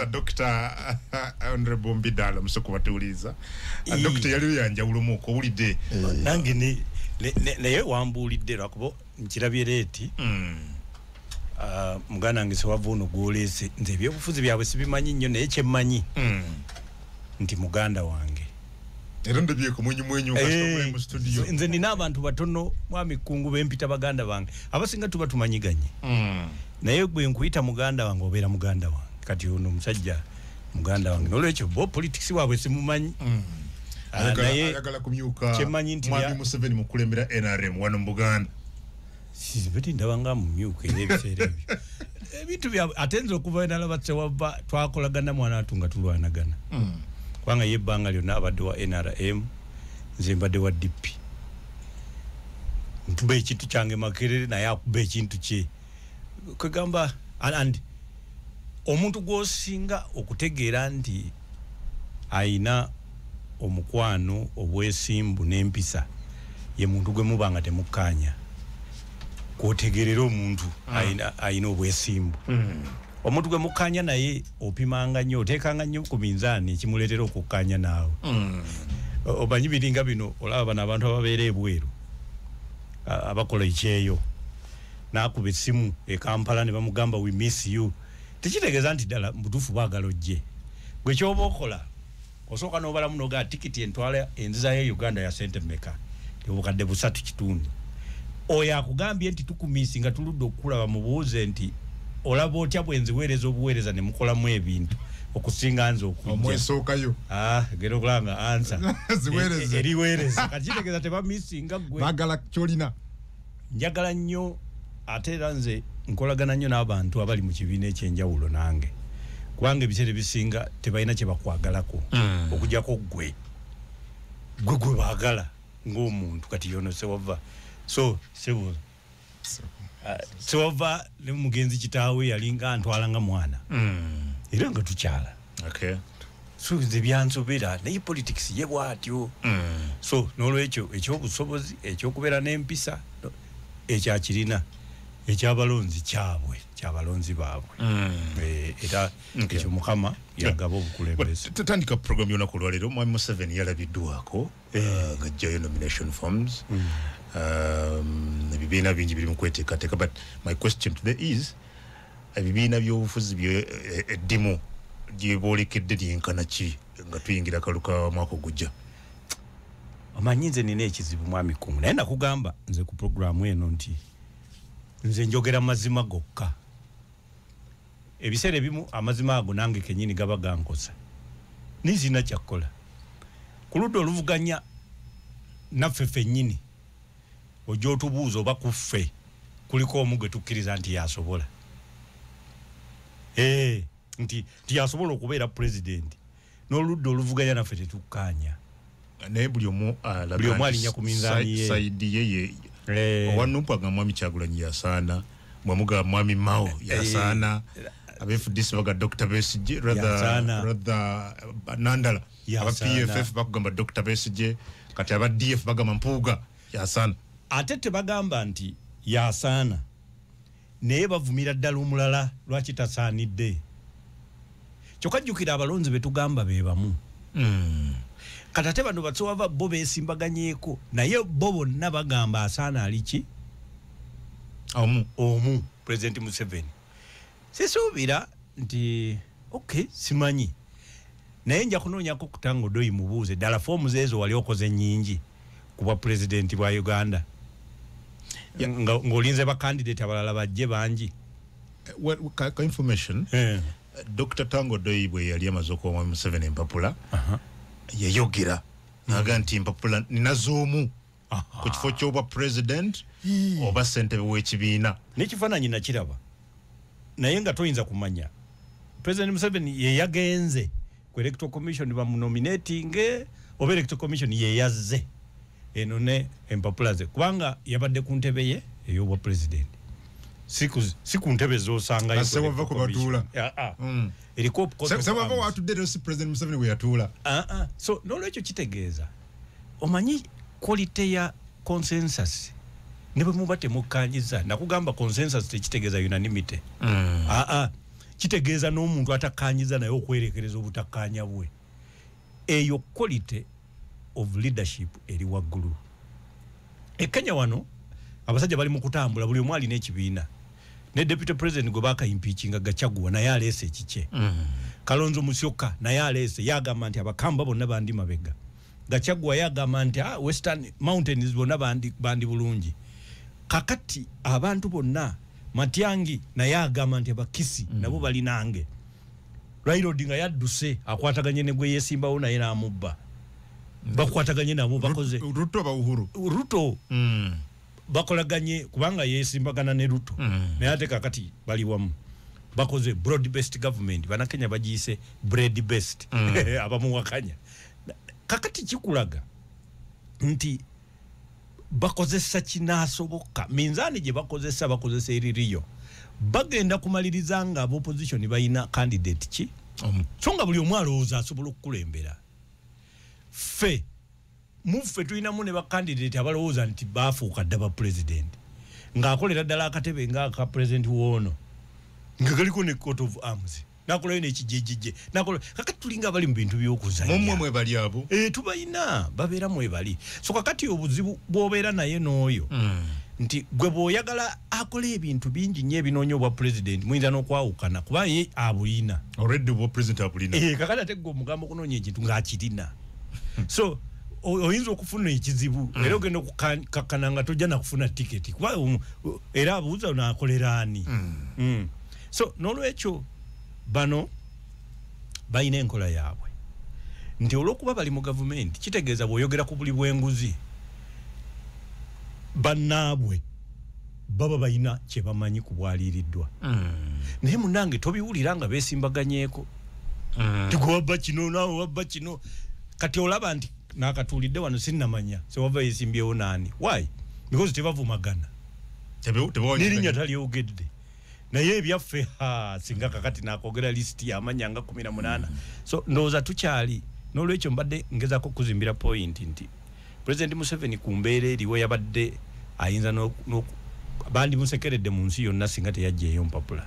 Dr. Honorable Mbidala musoku batuuliza. Dr. yali yanjawulo owulidde. Nange naye wambuulidde lwakuba nkirabye leeti. Muganda wange Sewava ono gw'oleese, nze ebyobufuzi byabwe sibimanyi nnyo, naye kyemmanyi nti muganda wange. Era ndabyeko mwenyumwenyu nga mu studio. Nze nina abantu batono mwami Kungu bempita baganda bange, abasinga tuba tumanyiganye. Naye gwe nkuyita muganda wange obeera muganda wange. Kati ono omusajja muganda wange, nolwekyo bo politics waabwe simumanyi. Naye ayagala kumyuka mwami Museveni mukulembera NRM wano mu Buganda. Sizibeti ndabanga mumyuka era ebiseera ebyo ebintu bya ate nze okuva nalaba Sewava twakolagana mwana atunga tulwanagana. Kubanga ye ebbanga lyonna abadde wa NRM, nze mbadde wa DP. Nkuba ekintu kyange Makerere, naye akuba ekintu kye. Kwegamba and omuntu gw'osinga okutegeera nti ayina omukwano, obwesimbu n'empisa ye muntu gwe muba nga temukkaanya. Kwotegerera omuntu ayina obwesimbu. Omuntu gwe mukkaanya naye opimanga nnyo, oteekanga nnyo ku minzaani ekimuleetera okukkaanya naawe. Omanyi biringa bino, olaba bano abantu ababeera ebweru abakola ekyeyo, n'akuba essimu e Kampala ne bamugamba we miss you. Tekitegeeza nti ddala mubutuufu baagala ojje. Gwe ky'oba okola osooka n'obalamu n'ogaa tikiti entwala enzizayo Uganda ya ssente mmeka, obukadde 3.5. Oyo akugambye nti tukumisi nga tuludde okukulaba, mubuuze nti olaba otya bwe nziweereza obuweereza ne mukolamu ebintu okusinga nze okujja. Omwesookayo. Genda okulaba nga ansa. Ziweereze. Eriweereza. Kati kitegeeza tebamisinga ggwe. Baagala ky'olina. Njagala nnyo, ate era nze nkolagana nnyo n'abantu abali mu kibiina ekyenjawulo nange, kubanga ebiseera ebisinga tebalina kye bakwagalako okuggyako ggwe gwe baagala ng'omuntu. Kati yono Sewava. So Sewava ne mugenzi kitaawe yalinga antwala nga mwana. Era nga tukyala. So nze byansobera, naye politics ye bw'atyo. So n'olwekyo ekyobusobozi, ekyokubeera n'empisa ekyakirina, ekyabalonzi kyabwe, kyabalonzi baabwe. Era ekyo Mukama yagaba obukulembeze. Tutandika program y'olunaku olwaleero. Mwami Museveni yalabiddwako ng'aggyayo nomination forms. Ebibiina bingi biri mu kweteekateeka, but my question today is, ebibiina by'obufuzi eddimu gye boolekedde lyenkana ki nga tuyingira akalulu ka mwaka ogujja? Omanyi nze nina ekizibu mwami Kungu, naye nakugamba nze ku programu eno nti nze njogera mazima gokka. Ebiseera ebimu amazima ago nange kennyini gaba gankosa, nizina kyakkola. Ku ludda oluvuganya naffe ffennyini ojja otubuuza oba ku ffe kuliko omu gwe tukkiriza nti yasobola, nti yasobola okubeera pulezidenti. N'oludda oluvuganya naffe tetukkaanya. Naye buli omu alinnya ku minzaani ye. Sayidi ye owa Nupu agamba mwami Kyagulanyi yasaana, mwemuga mwami Mao yasaana, aba FDC baga Dr. Besigye, rather Nandala, aba PFF bakugamba Dr. Besigye, kati aba DF bagamba Mpuuga yasaana. Ate tebagamba nti yasaana, naye bavumira ddala omulala lwaki tasaanidde. Kyokka jjukira abalonzi be tugamba be bamu. Kati ate bano Basewava bo beesimbaganyeeko, naye bo bonna bagamba asaana ali ki? Omu, President Museveni. Sisuubira nti okay, simanyi, naye nja kunoonyako Tanga Odoi mubuuze ddala foomu ezo wali okoze nnyingi ku bwa pulezidenti bwa Uganda, ng'olinze bakandidate abalala bajje bangi. Ka information, Dr. Tanga Odoi bwe yali amaze okuwa mwami Museveni empapula, yayogera n'agamba nti empapula nina z'omu ku kifo ky'obwa president oba ssentebe w'ekibiina. N'ekifaananyi nakiraba, naye nga toyinza kumanya. President Museveni ye yagenze ku Electoral Commission bamunominatinge, oba Electoral Commission ye yazze eno ne empapula ze, kubanga yabadde ku ntebe ye ey'obwa president. Si ku ntebe z'osangayo. Sewava kwe batuula. Eriko Sewava watudde leero si President Museveni we yatuula. So n'olwekyo kitegeeza omanyi quality ya consensus ne bwe muba temukkaanyiza. Nakugamba consensus tekitegeeza unanimity. Kitegeeza n'omuntu atakkanyiza naye okwerekereza obutakkanya bwe. Eyo quality of leadership eri waggulu. E Kenya wano abasajja bali mu kutambula, buli omu alina ekibiina. Ne deputy president gwe baka impeachinga Gachagua naye aleese ekikye. Kalonzo Musyoka naye aleese, yagamba nti abakamba bonna bandi mabega. Gachagua yagamba nti Western Mountains bonna bandi bulungi. Kakati abantu bonna, Matiangi naye agamba nti abakisi nabo balinange. Raila Odinga yadduse akwataganye ne gwe yesimbawo naye n'amubba. Bakwataganye nabo bakoze Ruto ba Uhuru. Ruto. Bakolaganye kubanga yesimbagana ne Ruto. Naye ate kakati bali wamu. Bakoze broad based government, Bannakenya bagiyise bread based. Abamuwakanya. Kakati kikulaga nti bakozesa kinaasoboka, minzaani gye bakozesa, bakozesa eririyo. Bagenda kumaliriza nga opposition balina candidate ki, so nga buli omu alowooza asobola okukulembera. Ffe muffe tulinamu ne bakandidate abalowooza nti baafuuka dda ba president, ng'akolera ddala akatebe ng'aka president woono nga kaliko ne coat of arms, nakolayo n'ekijejije nakola. Kakati tulinga abali mu bintu by'okuzannya. Mumwe mwebali abo? Tubalina, babeera mwebali. So kakati obuzibu bw'obeera naye n'oyo nti gwe bw'oyagala akola ebintu bingi nnyo ebinoonya obwa president, muyinza n'okwawukana kuba ye abulina already, obwa president abulina. Kakati ate gwe omugamba okunoonya ekintu ng'akirina, so oyinza okufuna ekizibu. Era ogenda okukakkana nga tojja nakufuna tiketi, kuba era abuuza naakolera ani. So n'olwekyo bano balina enkola yaabwe nti olw'okuba bali mu gavumenti, kitegeeza bw'oyogera ku buli bw'enguzi, bannaabwe baba balina kye bamanyi ku bwaliiriddwa. Naye munnange tobiwulira nga beesimbaganyeeko, tigwe wabba kino, naawe wabba kino. Kati olaba nti nakatuulidde wano sinnamanya sewava yesimbyewo naani. Why? Because tebavumagana, n'erinnya talyogedde. Naye ebyaffe singa kakati nakogera lisiti y'amannya nga 18. So ndowooza tukyali. N'olwekyo mbadde ngezaako okuzimbira point nti President Museveni ku mbeera eriwo yabadde ayinza bandimusekeredde mu nsi yonna singa teyajjaeyo mpapula,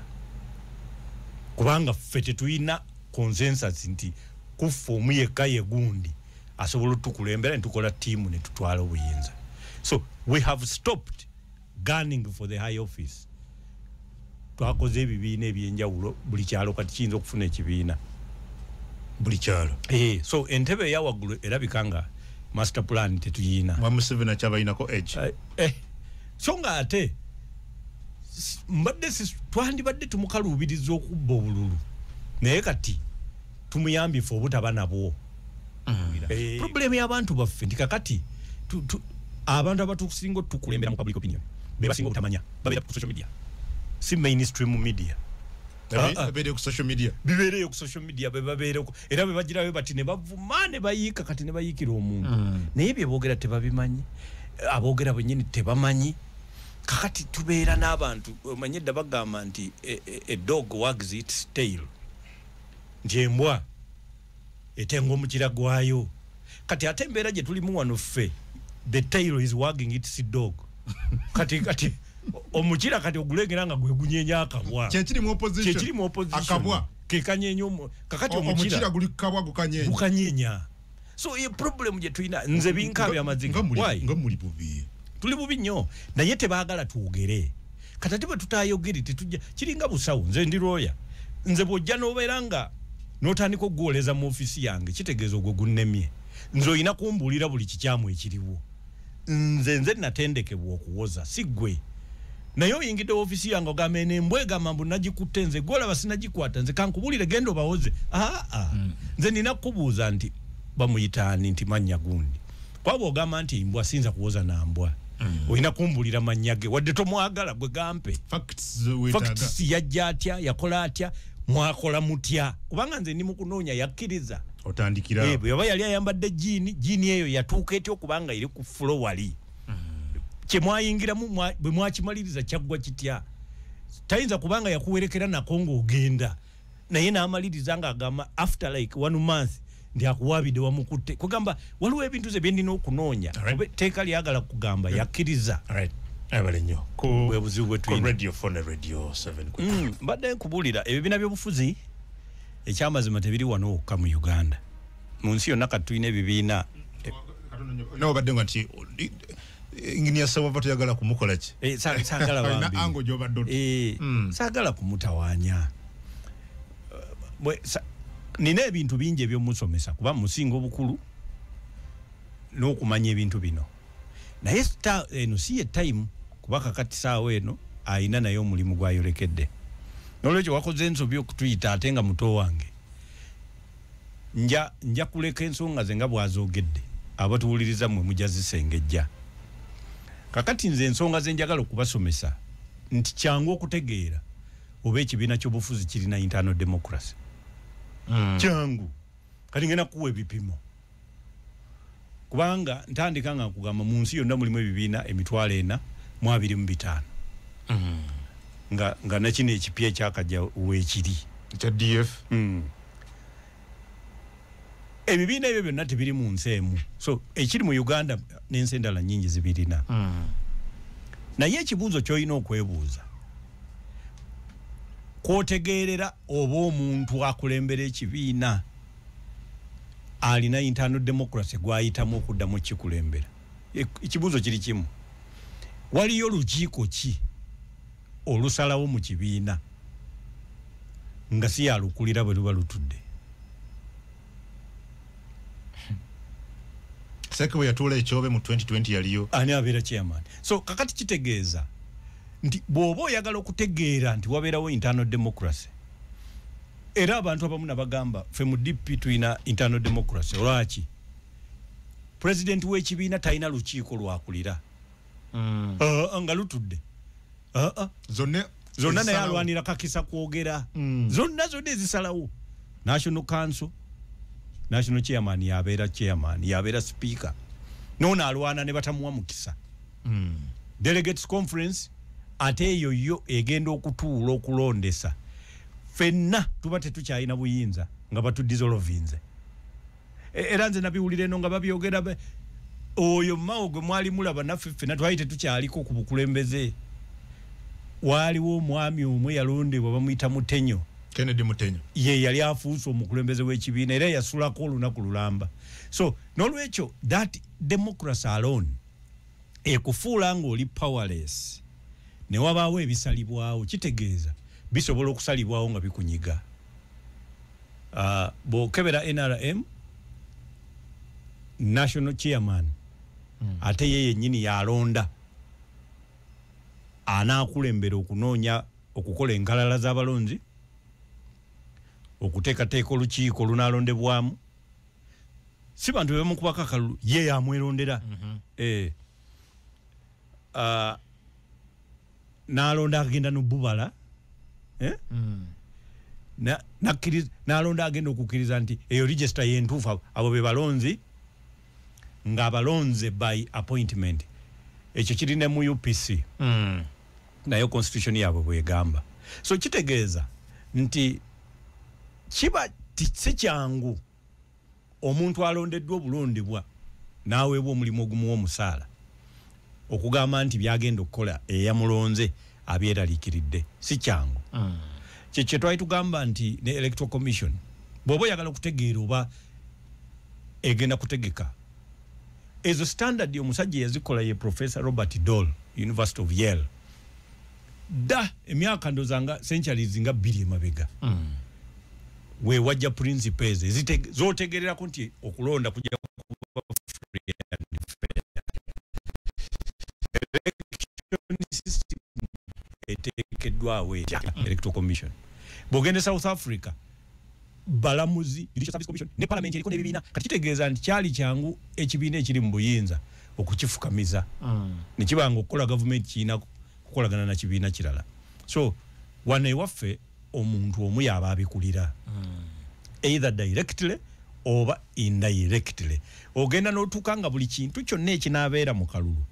kubanga ffe tetulina consensus nti kuffe omu yekka ye gundi asobola otukulembera ne tukola ttiimu ne tutwala obuyinza. So we have stopped gunning for the high office. Twakoze ebibiina ebyenjawulo, buli kyalo kati kiyinza okufuna ekibiina. Buli kyalo. So entebe eya waggulu erabika nga master plan tetuyina. Mwa Museveni akyabalinako edge. So nga ate mbadde twandibadde tumukaluubiriza okubba obululu, naye kati tumuyambye ffe obutaba nabwo. Problem y'abantu baffe nti kakati abantu abatusinga otukulembera mu public opinion be basinga obutamanya, babeera ku social media, si mainstream media. Babeere ku social media, bibeereyo ku social media, be babeereko era be bagirayo bati ne bavuma ne bayiika, kati ne bayiikira omuntu. Naye bye boogera tebabimanyi, aboogera bennyini tebamanyi. Kakati tubeera n'abantu, omanye edda bagamba nti a dog wags its tail, nti embwa etenga omukira gwayo. Kati ate embeera gye tulimu wano ffe, the tail is wagging its dog. Kati omukira kati ogulengera nga gwe gunyenya akabwa. Kyekiri mu opposition. Kyekiri mu opposition. Akabwa. Ke kanyenya kakati omukira guli kabwa gukanyenya. Gukanyenya. So ye problem gye tulina nze binkaabya amaziga. Why? Nga muli bubi. Tuli bubi nnyo naye tebaagala twogere. Kati ate bwe tutayogere tetujja, kiringa busawo. Nze ndi lawyer. Nze bw'ojja n'obeera nga n'otandika okugooleza mu ofiisi yange, kitegeeza ogwo gunnemye. Nze olina kumbuulira buli kikyamu ekiriwo. Nze natendekebwa okuwoza, si ggwe. Naye oyingidde ofiisi yange ogamba eno embwa egamba mbu nagikutte nze, gwe olaba sinagikwata nze, kankubuulire genda obawoze. Nze nina kukubuuza nti bamuyita ani, nti mannya gundi. Kuba bw'ogamba nti mbwa siyinza kuwoza na mbwa, olina kumbuulira mannya ge, wadde tomwagala gwe gampe. Facts yajja atya, yakola atya, mwakola mutya. Kubanga nze ndi mu kunoonya yakkiriza. Otandikira. Bwe yaba yali ayambadde jiini eyo yatuuka etya okubanga eri ku floor wali. Kye mwayingiramu bwe mwakimaliriza kyaggwa kitya. Tayinza kubanga yakuwerekera nako ng'ogenda, naye n'amaliriza ng'agamba after like 1 month ndi akuwabidde wamukutte. Kugamba waliwo ebintu ze bye ndina okunoonya. Oba etteeka lyagala kugamba yakkiriza. Abale nnyo. Bwe buzibu bwe tulina. Ku Radio 4 ne Radio 7. Mbadde nkubuulira ebibiina by'obufuzi ekyamazima tebiri wano wokka mu Uganda. Mu nsi yonna kati tulina ebibiina. No badde nga nti engineer Ssewava toyagala kumukola ki? Saagala bambi. Ango gy'obadde. Saagala kumutawaanya. Nina ebintu bingi ebyomusomesa kuba musinga obukulu n'okumanya ebintu bino. Naye eno si ye time kuba kakati saawa eno ayina naye omulimu gwayolekedde. N'olwekyo wakoze ensobi okutuyita ate nga muto wange. Nja kuleka ensonga ze nga bw'azoogedde abatuwuliriza mmwe mujja zisengejja. Kakati nze ensonga ze njagala okubasomesa nti kyangu okutegeera oba ekibiina ky'obufuzi kirina internal democracy. Kyangu. Kati ngenda kuwa ebipimo. Kubanga ntandika nga nkugamba mu nsi yonna mulimu ebibiina 425. Nga nakino ekipya ekyakajja weekiri. Ekya DF. Ebibiina ebyo byonna tebiri mu nsi emu. So ekiri mu Uganda n'ensi endala nnyingi zibirina. Naye ekibuuzo ky'olina okwebuuza kwotegeerera oba omuntu akulembera ekibiina alina internal democracy gwayitamu okuddamu kikulembera. Ekibuuzo kiri kimu. Waliyo lukiiko ki olusalawo mu kibiina nga si yalukulira bwe luba lutudde? Seke bwe yatuula ekyobe mu 2020 yaliyo. Ani abeera chairman? So kakati kitegeeza nti bw'oba oyagala okutegeera nti wabeerawo internal democracy. Era abantu abamu nabagamba ffe mu DP tulina internal democracy. Lwaki? President w'ekibiina talina lukiiko lwakulira. Nga lutudde. Zonna naye alwanira kakisa kwogera. Zonna ezisalawo. National Council, National Chairman yabeera chairman, yabeera speaker. Noona alwana ne batamuwa mukisa. Delegates Conference ate eyo yo egenda okutuula okulondesa. Fenna tuba tetukyalina buyinza nga batudissolvinze. Era nze nabiwulira eno nga babyogera oyo Mao gwe mwali mulaba naffe ffenna twali tetukyaliko ku bukulembeze. Waaliwo omwami omwe yalondebwa bamuyita Mutenyo. Kennedy Mutenyo. Ye yali afuuse omukulembeze w'ekibiina era yasulako olunaku lulamba. So n'olwekyo that democracy alone ekufuula ng'oli powerless ne wabaawo ebisalibwawo kitegeeza bisobola okusalibwawo nga bikunyiga. Bw'okebera NRM national chairman ate ye yennyini yalonda anaakulembera okunoonya okukola enkalala z'abalonzi, okuteekateeka olukiiko olunaalondebwamu. Si bantu be bamukubako akalulu, ye yamwerondera. N'alonda agenda n'obbubala. N'alonda agenda okukkiriza nti eyo register y'entuufu abo be balonzi ng'abalonze by appointment. Ekyo kiri ne mu UPC. Nayo constitution yaabwe bwegamba. So kitegeeza nti kiba si kyangu omuntu alondeddwa obulondebwa n'aweebwa omulimu ogumu omusaala okugamba nti byagenda okukola eyamulonze abyeraliikiridde. Si kyangu. Kye twali tugamba nti ne Electoral Commission bw'oba oyagala okutegeera oba egenda kutegeka ezo standard omusajja yazikola ye Professor Robert Dole, University of Yale. Da emyaka ndozanga centuries nga 2 emabega. We wajja principles zotegererako nti okulonda kujja kuba free and fair. Election system eteekeddwawo etya Electoral Commission. Bw'ogenda South Africa balamuzi Judicial Service Commission ne parliament eriko n'ebibiina. Kati kitegeeza nti kyali kyangu ekibiina ekiri mu buyinza okukifukamiza. Ne kibanga okukola gavumenti kirina kukolagana na kibiina kirala. So wano ewaffe omuntu omu y'aba abikulira. Either directly oba indirectly. Ogenda n'otuuka nga buli kintu kyonna ekinaabeera mu kalulu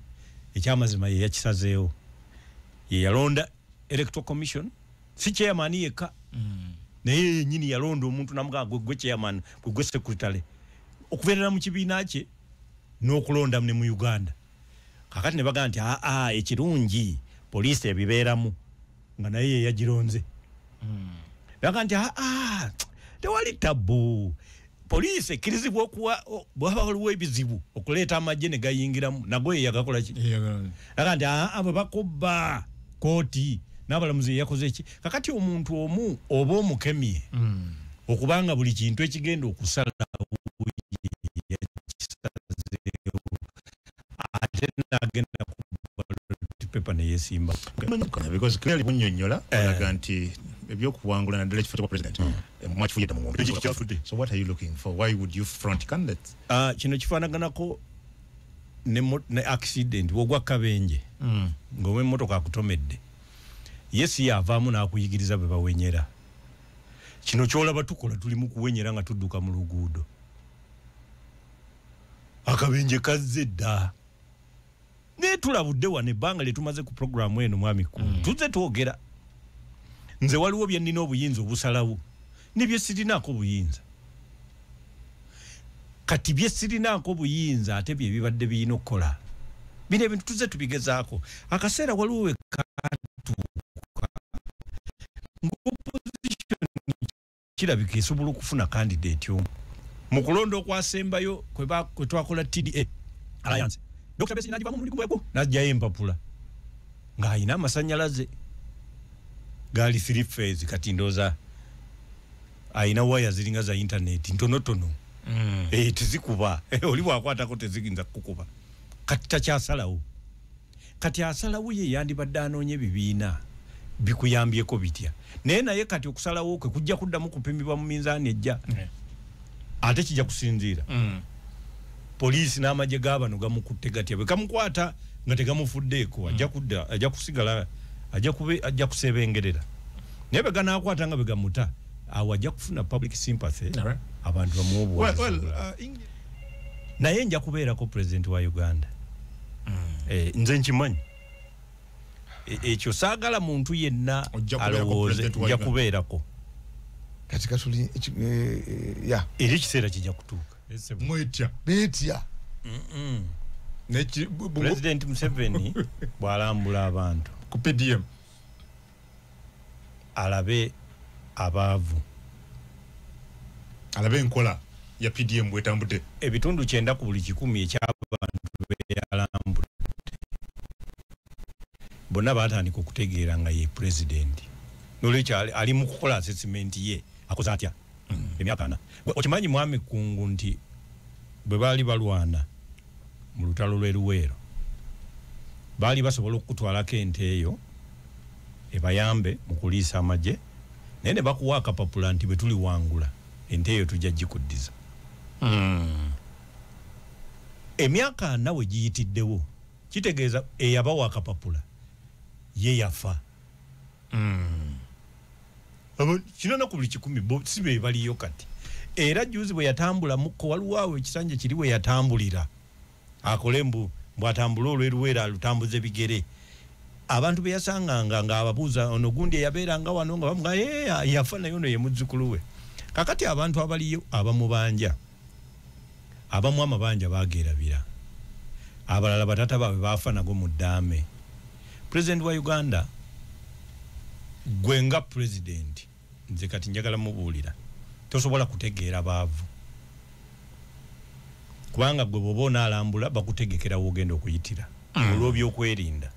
ekyamazima ye yakisazeewo. Ye yalonda Electoral Commission, si chairman yekka. Naye yennyini yalonda omuntu n'amugamba gwe chairman, gwe secretary. Okubeerera mu kibiina kye n'okulonda ne mu Uganda. Kakati ne bagamba nti aa ekirungi poliisi ebibeeramu nga naye ye yagironze. Bagamba nti aa tewali tabu, poliisi ekkirizibwa okuwa bwaba waliwo ebizibu okuleeta amagye ne gayingiramu, nago ye yagakola ki? Bagamba nti aa bwe bakubba kooti n'abalamuzi yakoze ki? Kakati omuntu omu oba omukemye okubanga buli kintu ekigenda okusala ate n'agenda ku ballot paper ne yeesimba. Because clearly bunnyonnyola olaga nti ebyokuwangula naddala ekifo kya president mwakifunye dda mu ng'ombe. So what are you looking for? Why would you front candidates? Kino kifaanaganako ne accident bw'ogwa kabenje ng'ow'emmotoka akutomedde, ye si yavaamu n'akuyigiriza bwe bawenyera. Kino ky'olaba tukola tuli mu kuwenyera nga tudduka mu luguudo. Akabenje kazze dda. Naye tulabudde wano ebbanga lye tumaze ku puroguramu eno mwami Kkungu, tuzze twogera. Nze waliwo bye nnina obuyinza obusalawo ne bye sirinaako buyinza. Kati bye sirinaako buyinza ate bye bibadde birina okukola. Bino ebintu tuzze tubigezaako. Akaseera waliwo we katuuka ng'opposition kirabika esobola okufuna candidate omu. Mu kulonda okwasembayo kwe twakola TDA Alliance, Dr. Besigye n'agivamu omulundi gumu n'aggyayo empapula ng'alina amasannyalaze gaali 3 phase, kati ndowooza alina waya ziringa za internet ntonotono. Tezikuba oli bw'akwatako teziyinza kukuba. Kati takyasalawo. Kati asalawo ye yandibadde anoonya ebibiina bikuyambyeko bitya, naye kati okusalawo kwe kujja kuddamu kupimibwa mu minzaani ejja, ate kijja kusinziira poliisi n'amagye g'abano gamukutte gatya. Bwe kamukwata nga tegamufuddeeko ajja kudda, ajja kusigala, ajja kusebengerera. Naye bwe ganaakwata nga bwe gamuta, awo ajja kufuna public sympathy, abantu bamuwe obuwagizi. Naye nja kubeerako president wa Uganda. Nze nkimanyi ekyo, saagala muntu yenna alowooze nja kubeerako. Kati katuli ya era ekiseera kijja kutuuka. Mwetya beetya. President Museveni bw'alambula abantu ku PDM alabe abaavu, alabe enkola ya PDM bwetambudde. Ebitundu 90 ku buli 100 eky'abantu beyalambudde bonna baatandika okutegeera nga ye pulezidenti. Nolwekyo ali mu kukola assessment ye akoze atya emyaka 4. Okimanyi mwami Kkungu nti bwe baali balwana mu lutalo lw'e Luweero baali basobola okukutwalako ente eyo ebayambe mu kuliisa amagye, naye ne bakuwa akapapula nti bwe tuliwangula ente eyo tujja gikuddiza. Emyaka 4 we giyitiddewo kitegeeza eyabawa akapapula ye yafa. Kino na ku buli 100 si be baliyo kati. Era juzi bwe yatambula mukko waliwo awo ekisanja kiri we yatambulira akole mbu bw'atambula olw'eruweera alutambuze bigere. Abantu be yasanganga ng'ababuuza ono gundi eyabeeranga wano nga bamuga yafa naye ono ye muzzukulu we. Kakati abantu abaliyo abamubanja, abamu amabanja baagerabira, abalala batata baabwe baafa nago mu ddaame. President wa Uganda gwe nga president, nze kati njagala mubuulira, tosobola kutegeera baavu, kubanga gwe bw'oba onaalambula bakutegekera w'ogenda okuyitira olw'ebyokwerinda.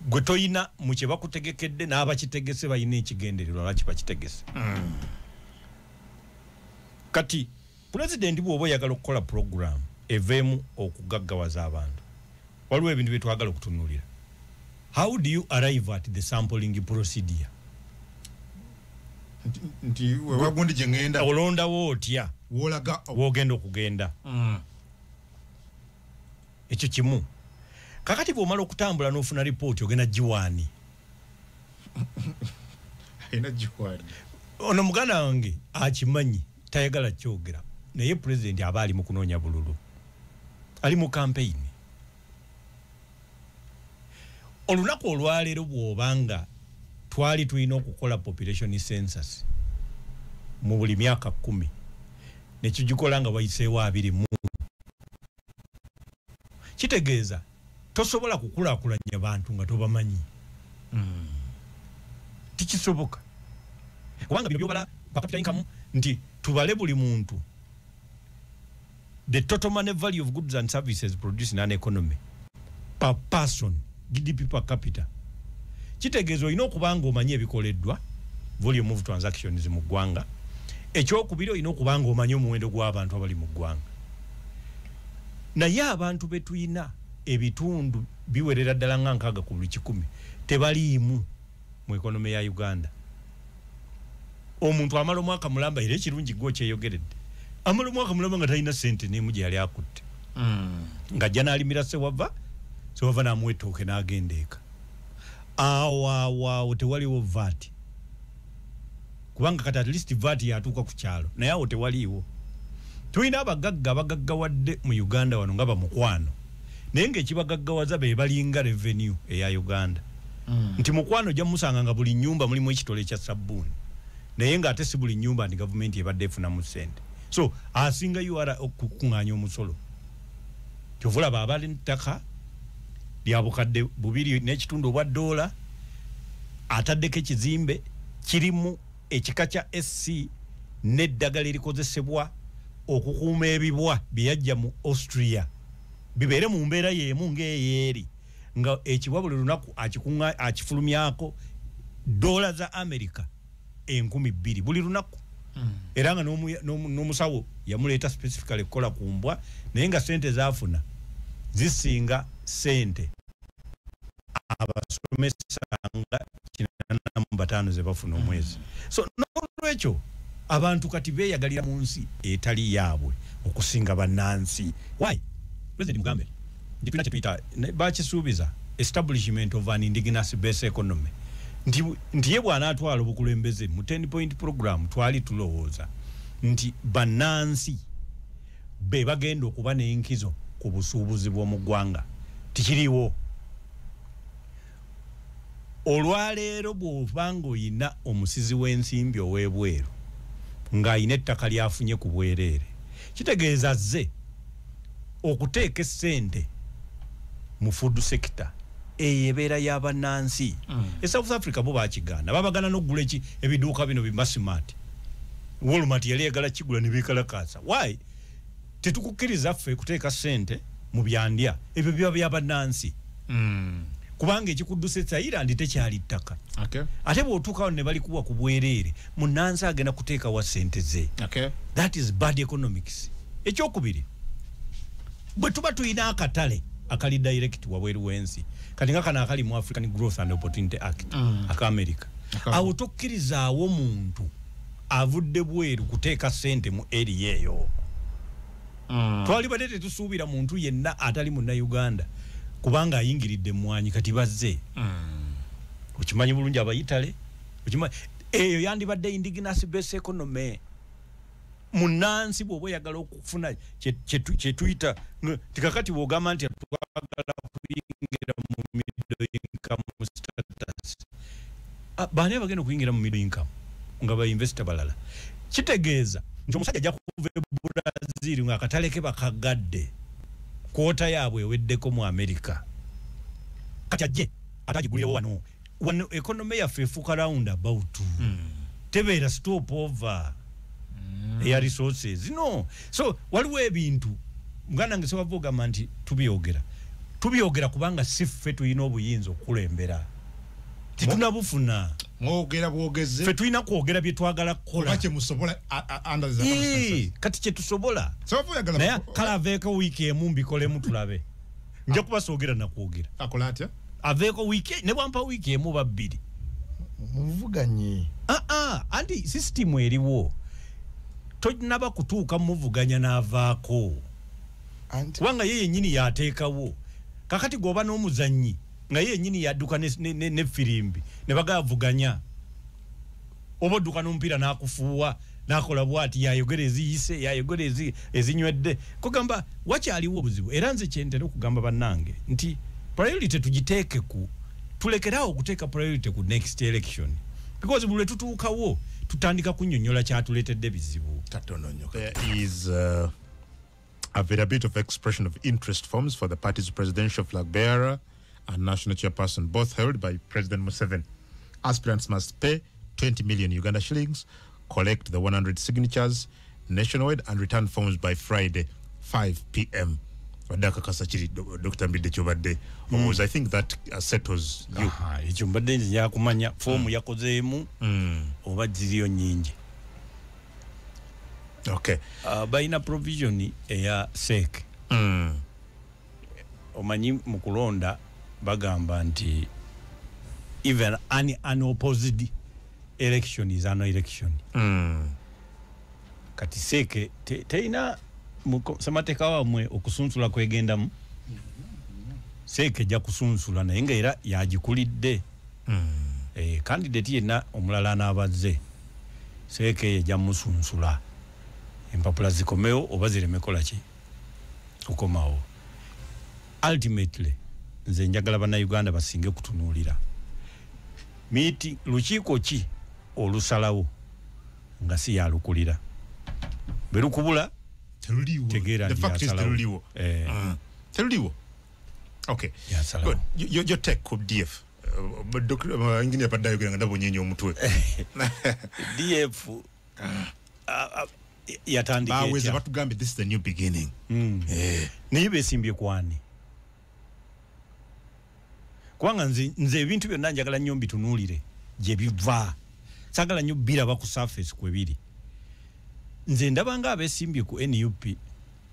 Gwe toyina mu kye bakutegekedde n'abakitegese balina ekigendererwa lwaki bakitegese. Kati pulezidenti bw'oba oyagala okukola puroguramu eveemu okugaggawaza abantu, waliwo ebintu bye twagala okutunuulira. How do you arrive at the sampling procedure? Nti wewagundi gye ŋŋenda olondawo otya w'olaga w'ogenda okugenda? Ekyo kimu. Kakati bw'omala okutambula n'ofuna ripooti ogenda giwaani. Alina giwaani. Ono muganda wange akimanyi tayagala kyogera, naye pulezidenti aba ali mu kunoonya bululu, ali mu kampeyini. Olunaku olwaleero bw'obanga twali tulina okukola population census mu buli myaka 10 ne tugikola nga wayiseewo 20, Kitegeeza tosobola kukulaakulanya bantu nga tobamanyi. Tikisoboka. Kubanga bino byobala per capita income nti tubale buli muntu the total money value of goods and services produced in an economy per person, GDP per capita. Kitegeeza olina okuba nga omanyi ebikoleddwa, volume of transactions mu ggwanga. Ekyokubiri olina okuba nga omanyi omuwendo gw'abantu abali mu ggwanga. Naye abantu be tuyina ebitundu biwerera ddala nga 6 ku buli 100 tebaliimu mu economy ya Uganda. Omuntu amala omwaka mulamba, era ekirungi gwe okyeyogeredde, amala omwaka mulamba nga talina ssente n'emu gye yali akutte. Ng'ajja n'alimira Sewava, Sewava n'amuwa ettooke n'agenda eka. Awo awo awo tewaliwo VAT, kubanga kati at least VAT yatuuka ku kyalo, naye awo tewaliiwo. Tulina abagagga abagaggawadde mu Uganda wano nga bamukwano, naye ng'ekibagaggawaza be balinga revenue eya Uganda. Nti mukwano ojja musanga nga buli nnyumba mulimu ekitole ekya sabbuuni, naye ng'ate si buli nnyumba nti gavumenti ebadde efunamu ssente. So asinga URA okukuŋŋaanya omusolo. Kyova olaba abali ttaka lya $2.5 obwa ddoola, ataddeko ekizimbe kirimu ekika kya SC n'eddagala erikozesebwa okukuuma ebibwa bye yajja mu Austria bibeere mu mbeera y'emu ng'eyeeri, nga ekibwa buli lunaku akifulumyako $2,000 za America buli lunaku. Era nga n'omusawo yamuleeta specifically kukola ku mbwa, naye nga ssente zaafuna zisinga ssente abasomesa nga 85 ze bafuna omwezi. So n'olwekyo abantu kati beeyagalira mu nsi etali yaabwe okusinga bannansi. Why? President Mugambe nti tulina kye tuyita bakisuubiza establishment of an indigenous based economy, nti ye bw'anaatwala obukulembeze mu 10 point program twali tulowooza nti bannansi be bagenda okuba n'enkizo ku busuubuzi bw'omu ggwanga. Tikiriwo. Olwaleero bw'oba ng'oyina omusizi w'ensimbi ow'ebweru ng'ayina ettaka lyafunye ku bwereere, kitegeeza azze okuteeka essente mu food sector eyo ebeera y'abannansi. E South Africa bo bakigaana, babagana n'okugula ebiduuka bino bi Massmart. Walmart yali eyagala kigula ne beekalakaasa. Why? Tetukukkiriza ffe kuteeka ssente mu byandya ebyo biba by'abannansi. Kubanga ekikuddusa Thailand tekyali ttaka. Ate bw'otuukawo ne balikuwa ku bwereere, munnansi agenda kuteekawa ssente ze. That is bad economics. Ekyokubiri, bwe tuba tulina akatale akali direct wabweru w'ensi, kati nga kano akali mu African Growth and Opportunity Act aka America, awo tokkirizaawo muntu avudde bweru kuteeka ssente mu area eyo. Twalibadde tetusuubira muntu yenna atali munnauganda kubanga ayingiridde emmwanyi kati bazze. Okimanyi bulungi abayitale, eyo yandibadde indigenous based economy. Munnansi bw'oba oyagala okufuna kye tuyita tikakati bw'ogamba nti twagala kuyingira mu middle income status, baani abagenda okuyingira mu middle income nga ba investor balala? Kitegeeza nti omusajja ajja kuva e Brazil ng'akatale ke bakagadde, kwota yaabwe eweddeko mu America, kati ajje ate agigulirewo wano. Wano economy yaffe efuuka round about, tebeera stop over eya resources. No, so waliwo ebintu muganda nange sewava ogamba nti tubyogera kubanga si ffe tulina obuyinza okukulembera, tetunabufuna. Mwogera bwogezi, ffe tulina kwogera bye twagala kukola kati kye tusobola. Naye kale aveeko wiiki emu mbikolemu tulabe, nja kuba soogera nakwogera. Aveeko wiiki, ne bwampa wiiki emu oba bbiri muvuganye. Anti sisitimu eriwo, tonaba kutuuka muvuganya n'avaako, kubanga ye yennyini yateekawo. Kakati gwoba n'omuzannyi nga ye yennyini yadduka ne firimbi ne bagavuganya, oba odduka n'omupiira n'akufuuwa n'akola bw'ati, yayogera eziyise, yayogera ezinywedde. Kugamba wakyaliwo obuzibu. Era nze kyentera okugamba bannange nti priority tugiteeke ku, tulekeraawo okuteeka priority ku next election, because buli lwe tutuukawo tutandika kunnyonnyola kyatuleetedde bizibu. Katono nnyo. There is Availability of expression of interest forms for the party's presidential flag bearer and national chairperson, both held by President Museveni. Aspirants must pay 20 million Uganda shillings, collect the 100 signatures nationwide, and return forms by Friday, 5 p.m. Wadaka kasachiri Dr. Mbidde kyobadde obuuza. I think that settles you. Ekyo mbadde nja kumanya fomu yakozeemu oba ziriyo nnyingi. Okay. Balina provision eya CEC. Omanyi mu kulonda bagamba nti even an unopposed election is an election. Kati CEC teina semateeka wammwe okusunsula kwegendamu. CEC ejja kusunsula naye nga era yagikulidde. Candidate yenna omulala anaabazze CEC ejja musunsula. Empapula zikomewo oba zireme kola ki okukomawo. Ultimately nze njagala bannayuganda basinge kutunuulira miti lukiiko ki olusalawo nga si yalukulira bwe lukubula teruliwo. The fact is teruliwo. Teruliwo. Okay. Good. Your take ku DF. Dr. Engineer badde ayogera nga ndaba onyeenya omutwe. DF yatandika baweze batugambye this is the new beginning. Naye besimbye kwani kubanga nze ebintu byonna njagala nnyo mbitunuulire gye biva, saagala nnyo biraba ku surface kwe biri. Nze ndabanga abesimbye ku NUP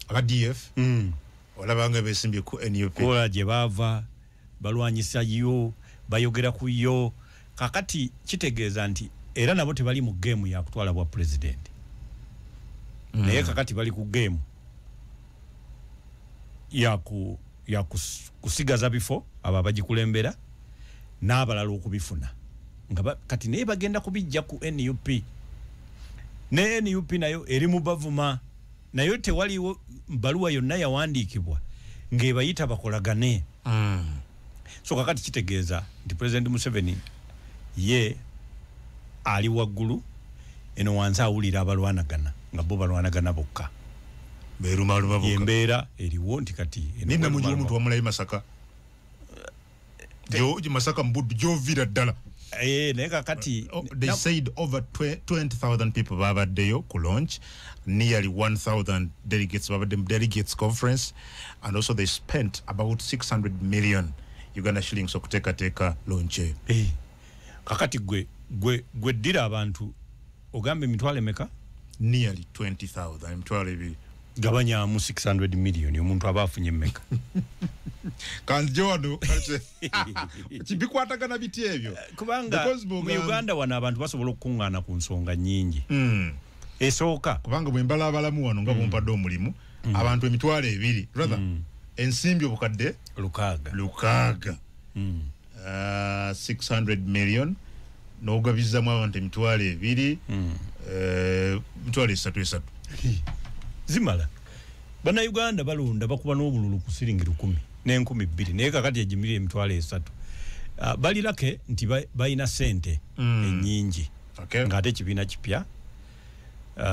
aba DF olabanga besimbye ku NUP kola gye bava balwanyisa yo bayogera ku yo. Kakati kitegeeza nti era nabo tebali mu game ya kutwala bwa president. Naye kakati bali ku game ya kusigaza bifo abo abagikulembera n'abalala okubifuna nga kati naye bagenda kubijja ku NUP. Ne NUP nayo eri mu bavuma, nayo tewaliwo baluwa yonna yawandiikibwa ng'ebayita bakolagane. So kakati kitegeeza nti President Museveni ye ali waggulu eno wansi awulira abalwanagana nga bo balwanagana bokka. Beerumaluma bokka. Embeera eriwo nti kati nina mugi omuntu wamulayi Masaka. Masaka mbuddu gy'oviira ddala. Naye kakati they said over 20,000 people babaddeyo ku launch, nearly 1,000 delegates babadde mu delegates conference, and also they spent about 600 million Uganda shillings okuteekateeka launch eyo. Kakati gwe ddira abantu ogambe emitwalo emeka? Nearly 20,000, emitwalo ebiri. Gabanyamu 600 million omuntu aba afunye mmeka? Kanzije wano kibikwatagana biti ebyo kubanga mu Uganda wano abantu basobola okukuŋŋaana ku nsonga nnyingi. Esooka kubanga bwe mbala abalamu wano nga bompadde omulimu abantu emitwalo ebiri rather ensimbi obukadde lukaaga 600 million n'ogabizaamu abantu emitwalo ebiri emitwalo esatu esatu zimala. Bannayuganda balonda bakuba n'obululu ku siringi 1000 n'2000 naye kakati egimiri emitwalo esatu. Balirake nti balina ssente ennyingi ng'ate ekibiina kipya.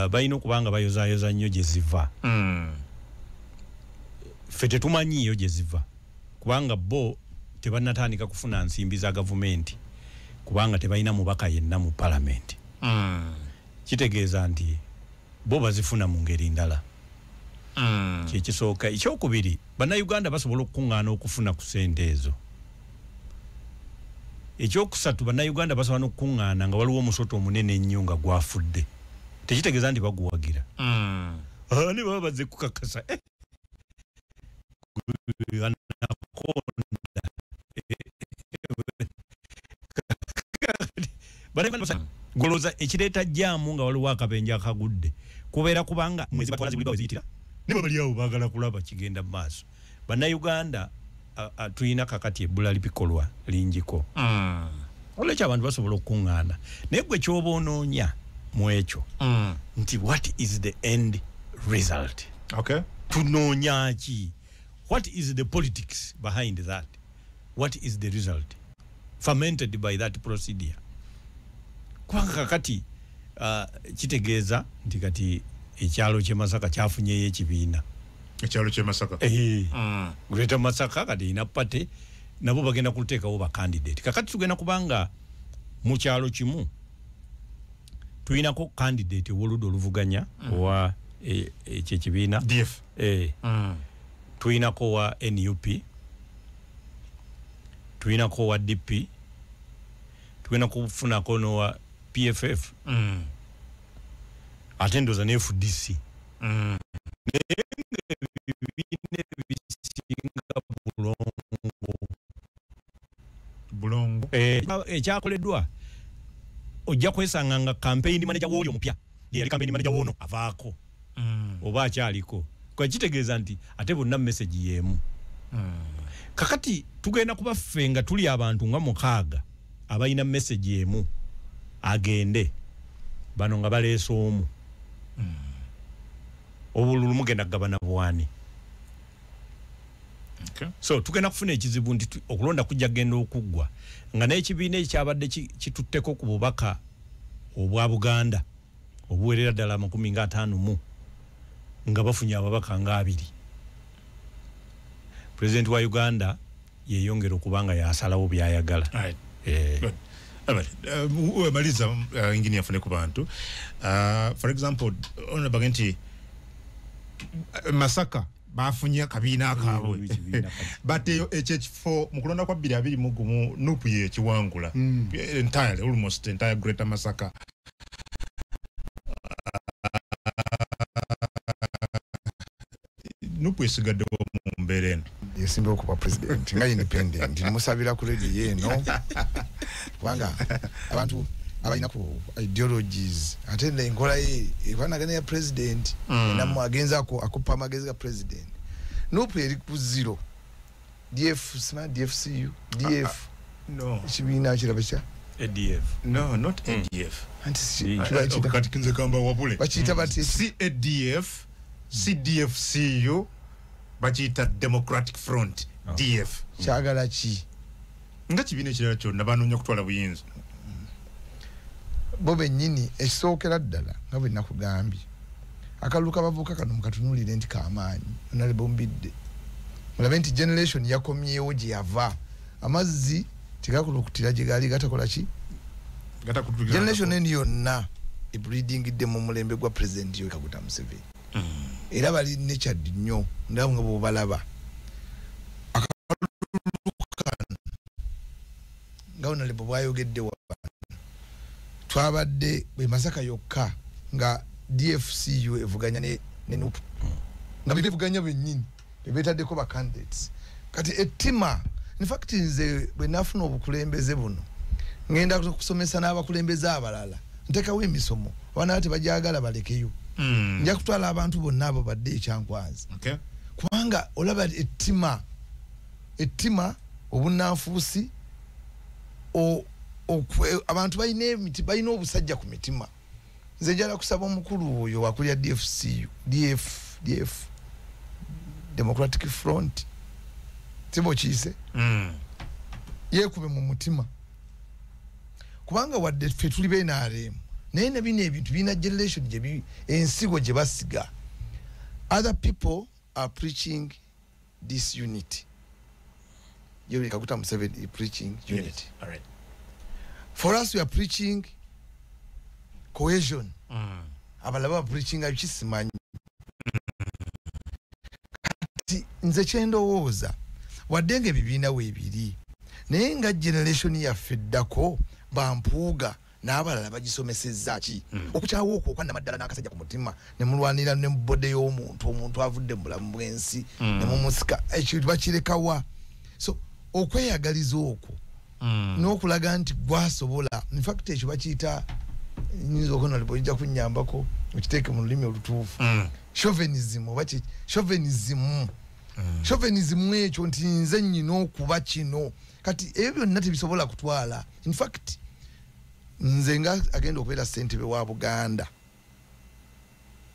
Balina okuba nga bayozaayoza nnyo gye ziva. Ffe tetumanyiiyo gye ziva kubanga bo tebannatandika kufuna nsimbi za gavumenti kubanga tebalina mubaka yenna mu palamenti. Kitegeeza nti bo bazifuna mu ngeri ndala. Kyekisooka. Ekyokubiri, bannayuganda basobola okukuŋŋaana okufuna ku ssente ezo. Ekyokusatu, bannayuganda basobola n'okukuŋŋaana nga waliwo omusota omunene ennyo nga gwafudde. Tekitegeeza nti baguwagira. Ne baba bazze kukakasa. Goloza ekireeta jjaamu nga waliwo akabenje akagudde kubeera kubanga mwezi batwala zibuli baweziyitira ne bali awo baagala kulaba kigenda mu maaso. Bannayuganda tulina kakati ebbula libikolwa lingiko. Olwekyo abantu basobola okukuŋŋaana naye gwe ky'oba onoonya mu ekyo nti what is the end result? Okay. Tunoonya ki? What is the politics behind that? What is the result fermented by that procedure? Kubanga kakati kitegeeza nti kati ekyalo ky'e Masaka kyafunyeyo ekibiina. Ekyalo kye Masaka. Greater Masaka kati ina party nabo bagenda kuteekawo ba candidate. Kakati tugenda kubanga mu kyalo kimu tulinako candidate ow'oludda oluvuganya owa ekyo ekibiina DF. Tulinako wa NUP, tulinako wa DP, tugenda kufunako n'owa PFF, ate ndowooza ne FDC. Naye ebibiina ebisinga bulongo ekyakoleddwa ojja kwesanga nga campaign manager w'oli omupya ye yali campaign manager w'ono avaako oba akyaliko, kwa kitegeeza nti ate bonna message y'emu. Kakati tugenda kuba ffe nga tuli abantu nga 6 abalina message emu agende bano nga baleese omu. Obululu mugenda kugabana bwani. So tugenda kufuna ekizibu nti okulonda kujja kugenda okuggwa nga n'ekibiina ekyabadde kitutteko ku bubaka obwa Buganda obuwerera ddala 50 nga bafunye ababaka nga 2. President wa Uganda yeyongera okubanga yasalawo byayagala. Maliza engineer afune ku bantu. For example, onabage nti Masaka bafunye akabiina akaabwe, but ekyo ekifo mu kulonda kwa 2021 NUP ye kiwangula entirely, almost entire Greater Masaka. NUP esigadde mu mbeera eno yesimba okuba president nga independent nimusabira ku radio eno kubanga abantu abalina ku ideologies ate enkola ye efaanagana ya president namu agenzaako akupa amagezi ga president. NUP eri ku 0 DF sima DFCU DF no ekibiina kiraba kya ADF. No, not ADF. Anti kati kinze kamba wabule bakiyita bati si ADF CDFCU bakiyita Democratic Front. DF kyagala ki nga kibiina ekirala kyonna banoonya kutwala buyinza bo bennyini. Ekisookera ddala nga bwe nakugambye, akalulu k'abavubuka kano mukatunuulire nti kamaanyi. Honorable Mbidde, mulabe nti generation yakomyewo gye yava, amazzi tegakulukutira gye gaali gatakola ki, generation eno yonna ebreedingidde mu mulembe gwa president Yoweri Kaguta Museveni. Era bali natured nnyo, ndaba nga bw'obalaba akalulu kano nga Honorable bw'ayogedde wano, twabadde bwe Masaka yokka nga DFCU evuganya ne NUP nga bivuganya bennyini bebeetaddeko ba candidates. Kati ettima, in fact nze bwe nafuna obukulembeze buno ngenda kusomesa n'abakulembeze abalala, ntekawo emisomo abaana tebajagala balekeyo. Nja kutwala abantu bonna abo badde ekyankwanzi, kubanga olaba ettima obunnanfuusi, abantu balina emiti, balina obusajja ku mitima. Nze njala kusaba omukulu oyo wakulya DFCU DF Democratic Front tibo kiyise yeekube mu mutima, kubanga wadde ffe tuli ba NRM naye ne bino ebintu birina generation gye ensigo gye basiga. Other people are preaching this unity. Yoweri Kaguta Museveni is preaching unity. All right. For us, we are preaching cohesion. Abalaba preaching ekisimanyi. Kati nze kyendowooza wadde nga ebibiina weebiri, naye nga generation yaffe eddako bampuuga n'abalala bagisomesezza ki okukyawa okwo okwannamaddala n'akasajja ku mutima ne mulwanira ne mubode y'omuntu, omuntu avudde mu bulamu bw'ensi ne mumusika, ekintu bakirekawa. So okweyagaliza okwo n'okulaga nti gwasobola, in fact ekyo bakiyita, nyinza okunalibwa oyinza kunnyambako okiteeke mu lulimi olutuufu, chauvinism oba chauvinism. Chauvinism ekyo nti nze nnyina okuba kino. Kati ebyo byonna tebisobola kutwala. In fact nze nga agenda okubeera ssentebe wa Buganda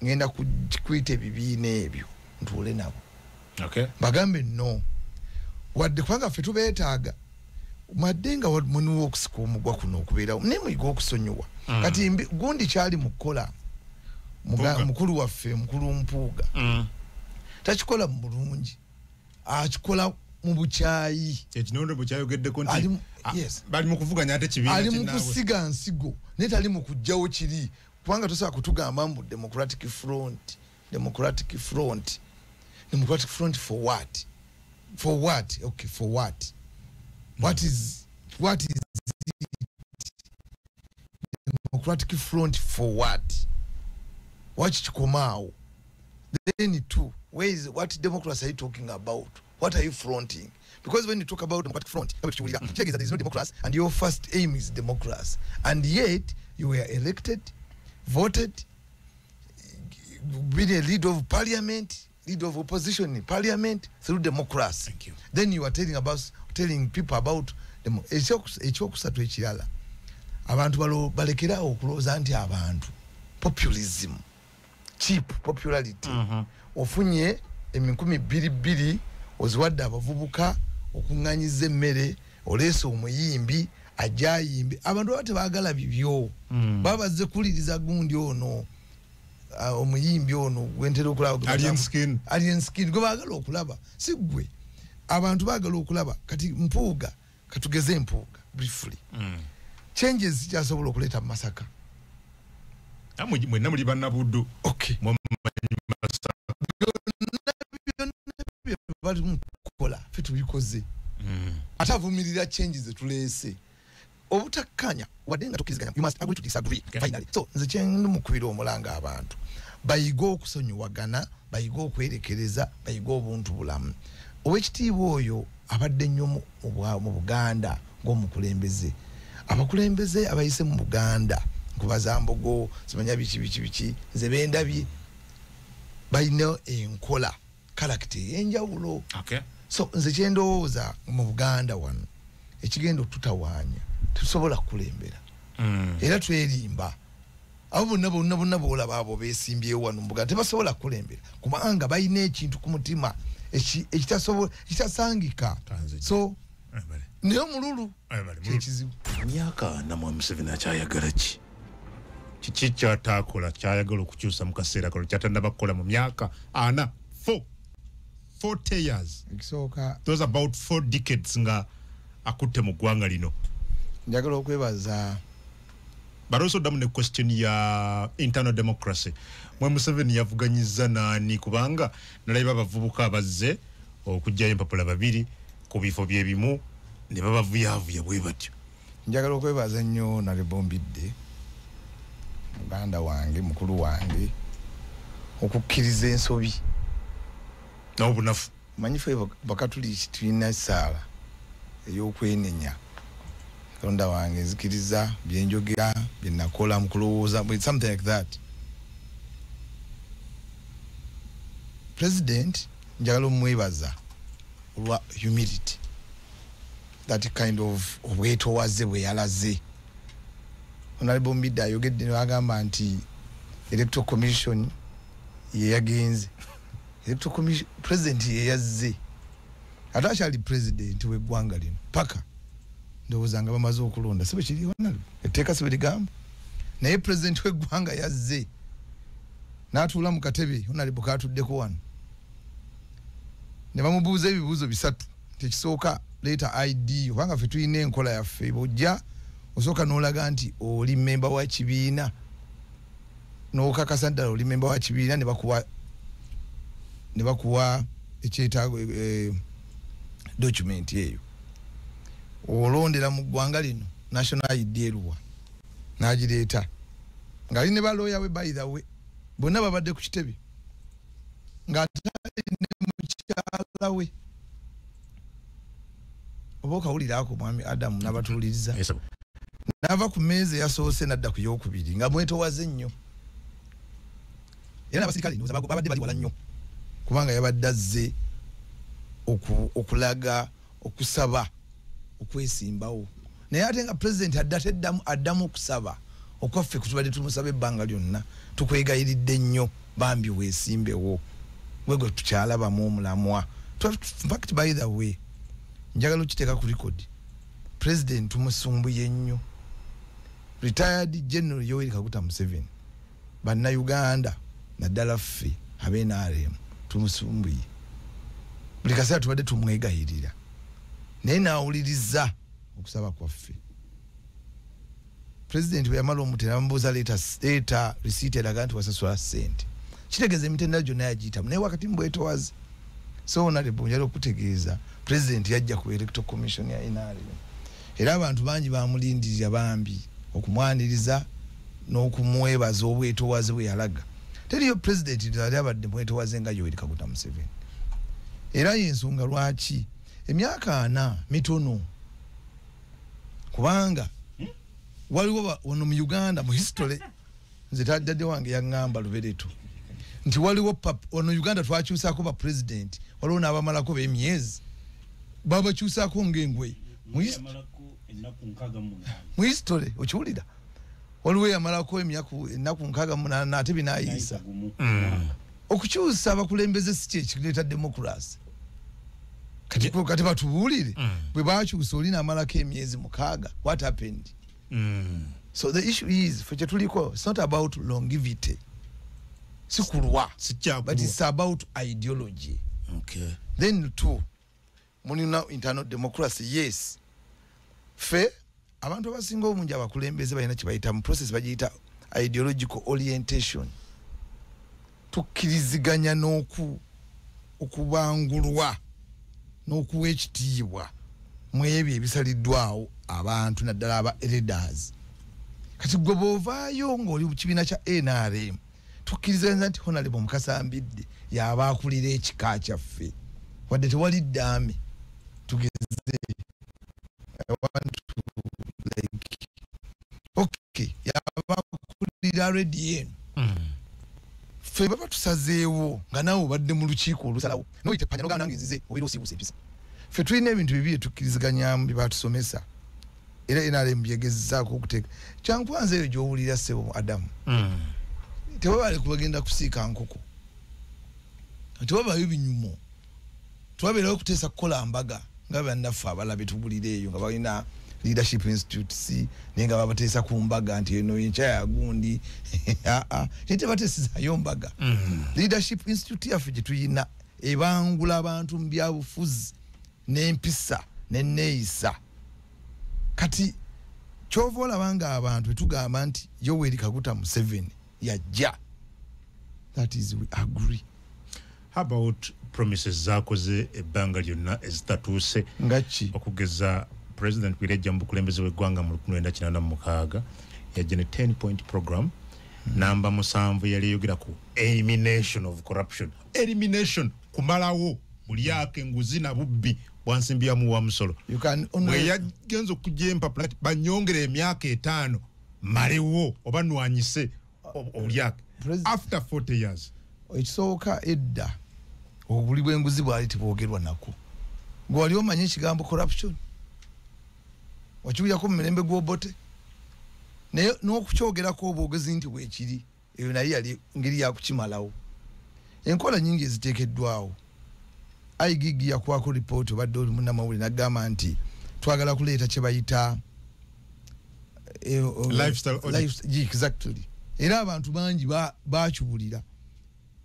ngenda kuyita ebibiina ebyo ntuule nabo, bagambe no wadde kubanga ffe tubeetaaga mwadde nga munuwa okusika omugwa kuno okubeerawo naye muyiga okusonyiwa. Kati gundi kyali mu kukola mukulu waffe mukulu Mpuuga Takikola mu bulungi, akikola mu bukyayi. Ekinondo bukyayogeddeko nti bali mu kuvuganya ate kibiina ali mu kusiga nsigo, naye tali mu kuggyawo kiri, kubanga tosobola kutugamba mbu Democratic Front, Democratic Front, Democratic Front for what? For what? Okay, for what? What is it? Democratic Front for what? Watch kikomaawo. Then two, where is what democracy are you talking about? What are you fronting? Because when you talk about Democratic Front, check is that there is no democracy, and your first aim is democracy. And yet you were elected, voted, been a leader of parliament, leader of opposition in parliament through democracy. Thank you. Then you are telling people about ekyokusatu ekirala. Abantu balekerawo okulowooza nti abantu populism, cheap popularity. Ofunye 2,000 oziwadde abavubuka okuŋŋanyiza emmere, oleese omuyimbi ajja ayimbe. Abantu baba tebaagala bibyo, baba bazze kuwuliriza gundi ono, omuyimbi ono gwentera okulaba, Alien Skin, gwe baagala okulaba, si ggwe. Abantu baagala okulaba. Kati Mpuuga, katugeze Mpuuga briefly, changes kyasobola okuleeta mu Masaka. Mwenna muli bannabuddu. Okay, bali mukukola ffe tubikoze. Ate avumirira changes zetuleese. Obutakkanya wadde nga tukkiriziganya, you must agree to disagree. Finally, so nze kyendimukubira omulanga, abantu bayige okusonyiwagana, bayige okwerekereza, bayige obuntu bulamu. Owekitiibwa oyo abadde nnyo mu Buganda ng'omukulembeze. Abakulembeze abayise mu Buganda, Nkubazambogo, simanya biki biki biki, nze bendabye balina enkola, character ey'enjawulo. So nze kyendowooza mu Buganda wano ekigenda okututawaanya, tetusobola kukulembera. Era twerimba. Abo bonna bonna bonna boolaba abo beesimbyewo wano mu Buganda tebasobola kukulembera, kubanga balina ekintu ku mutima ekitasangika. So naye omululu kyekizibu. Emyaka 40 Museveni akyayagala ki? Kiki kyataakola kyayagala okukyusa mu kaseera kano kyatannaba kukola mu myaka 40, 40 years? Ekisooka, those about 4 decades nga akutte mu ggwanga lino. Njagala okwebaza. But also ddamu ne question ya internal democracy. Mwe Museveni yavuganyiza naani? Kubanga nalaba abavubuka abazze okuggyayo empapula 2 ku bifo byebimu ne babavuyavuya bwe batyo. Njagala okwebaza nnyo Nalebombidde, muganda wange, mukulu wange, okukkiriza ensobi n'obunafu. Manyi ffe Bakatuliki tulina essaala ey'okwenenya. Katonda wange, nzikiriza byenjogera, bye nakola mu kulowooza, something like that. President njagala omwebaza olwa humility, that kind of obwetowaze bwe yalaze. Honorable Mbidde ayogedde n'agamba nti Electoral Commission ye yagenze, Electoral Commission president ye yazze, ate akyali president w'eggwanga lino paka ndowooza nga bamaze okulonda, si bwe kiri honorable? Etteeka si bwe ligamba? Naye president w'eggwanga yazze n'atuula mu katebe honorable katuddeko wano, ne bamubuuza ebibuuzo 3. Tekisooka, leeta ID, kubanga ffe tulina enkola yaffe, bw'ojja osooka n'olaga nti oli memba wa kibiina, n'okakasa ddala oli memba wa kibiina, ne bakuwa ekyetaago, document eyo. Olondera mu ggwanga lino national ID eruwa, n'agireeta ng'ali ne balooya we. By the way, bonna babadde ku kitebe ng'ate ne mukyala we. Oba okawuliraako mwami Adamu n'abatuuliriza, n'ava ku mmeeza eyasoose n'adda ku yookubiri nga mwetowaze nnyo. Era n'abasirikale ndowooza babadde bali wala nnyo, kubanga yabadde azze okulaga okusaba okwesimbawo. Naye ate nga president addamu okusaba okwaffe kutubadde tumusaba ebbanga lyonna, tukwegayiridde nnyo bambi weesimbewo, gwe gwe tukyalabamu omulamwa. In fact, by the way, njagala okiteeka ku record, president tumusumbuye nnyo. Retired General Yoweri Kaguta Museveni, bannayuganda naddala ffe ab'NRM tumusumbuye, buli kaseera tubadde tumwegayirira, naye n'awuliriza okusaba kwaffe. President bwe yamala omutera bamubuuza leeta receipt eraga nti wasasula ssente, kitegeeza emitendera gyonna yagiyitamu, naye wakati mu bwetoowaze. So honorable, njagala okutegeeza president yajja ku electoral commission ya NRM, era abantu bangi bamulindirira bambi okumwaniriza n'okumwebaza obwetoowaze bwe yalaga. Teriyo president yali abadde mwetoowaze nga Yoweri Kaguta Museveni. Era y'ensonga lwaki emyaka 4 mitono, kubanga waliwo wano mu Uganda mu history, nze dadde wange yaŋŋamba Lubereto nti waliwo wano Uganda twakyusaako ba president, waliwo n'abamalako b'emyezi babakyusaako ng'engwe mu history. Okiwulira, waliwo yamalako ennaku 68 ate binaayisa. Okukyusa abakulembeze si kye kireeta democracy. Kati batubuulire bwe bakyusa oli n'amalako emyezi 6, what happened? So the issue is, ffe kye tuliko, it's not about longevity, si kulwa, but it's about ideology. Okay. Then two, mulina internal democracy, yes. Ffe abantu abasinga obungi abakulembeze balina kye bayita mu process bagiyita ideological orientation. Tukkiriziganya okubangulwa n'okuwa ekitiibwa mu ebyo ebisaliddwawo abantu, naddala aba elders. Kati gwe bw'ovaayo ng'oli mu kibiina kya NRM, tukkiriziganya nti Honorable Mukasa Mbidde y'aba akulira ekika kyaffe, wadde tewali ddaame. Tugeze, I want to like, okay, y'aba akulira redi eno. Ffe baba tusazeewo nga naawe obadde mu lukiiko olusalawo, n'oyita panya n'ogamba nange nzize, obeera osiiwuuse empisa. Ffe tulina ebintu bibiri tukkiriziganyaamu bye batusomesa, era NRM byegezaako okuteeka. Kyankwanza eyo gy'owulira ssebo Adamu, tewabale kubagenda kusiika nkoko, tewabayo binyumo, tewabeerawo kuteesa kukola mbaga nga bannaffe abalala betubulira eyo nga balina leadership institute, naye nga babateesa ku mbaga nti eno enkya ya gundi. Aa, tebateesezaayo mbaga. Leadership institute yaffe gye tuyina ebangula abantu mu byabufuzi n'empisa n'enneeyisa. Kati ky'ova olaba nga abantu betugamba nti Yoweri Kaguta Museveni yajja, that is, we agree. How about promises zakoze ebbanga lyonna ezitatuuse? Nga ki? Okugeza president bwe yajja mu bukulembeze bw'eggwanga mu 1986, yajja ne 10 point program. Namba 7 yali eyogera ku elimination of corruption, elimination, kumalawo bulyake, enguzi na bubbi bwa nsimbi ya muwa musolo. You can only Bwe yagenza okujja empapula nti banyongere emyaka 5 malewo oba nwanyise obulyake after 40 years. Ekisooka, edda obuli bw'enguzi bwali tebwogerwa nako. Gwe wali omanyi ekigambo corruption, wakiwulirako mu mirembe gw'Obote, naye n'okukyogerako obwogezi nti bwekiri, eyo naye yali ngeri yakukimalawo. Enkola nyingi eziteekeddwawo. IGG yakwako ripooti, obadde oli munnamawulire, n'agamba nti twagala kuleeta kye bayita lifestyle audit. Exactly. Era abantu bangi bakiwulira.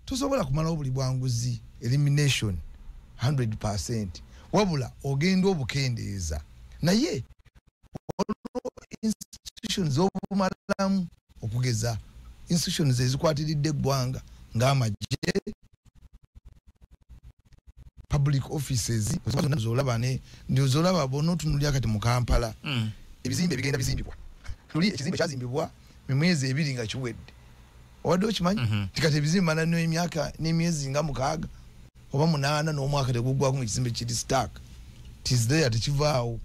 Tosobola kumalawo buli bwanguzi, elimination 100%, wabula ogenda obukendeeza, naye waliwo institutions obumalamu, okugeza institutions ezikwatiridde eggwanga ng'amagye, public offices zolaba ne zolaba bonna. Otunulira kati mu Kampala, ebizimbe bigenda bizimbibwa, luli ekizimbe kyazimbibwa mu myezi 2 nga kiwedde. Obadde okimanyi nti kati ebizimbe bimala n'emyaka n'emyezi nga 6 oba 8 n'omwaka teguggwako nga ekizimbe kiri stuck, it is there, tekivaawo.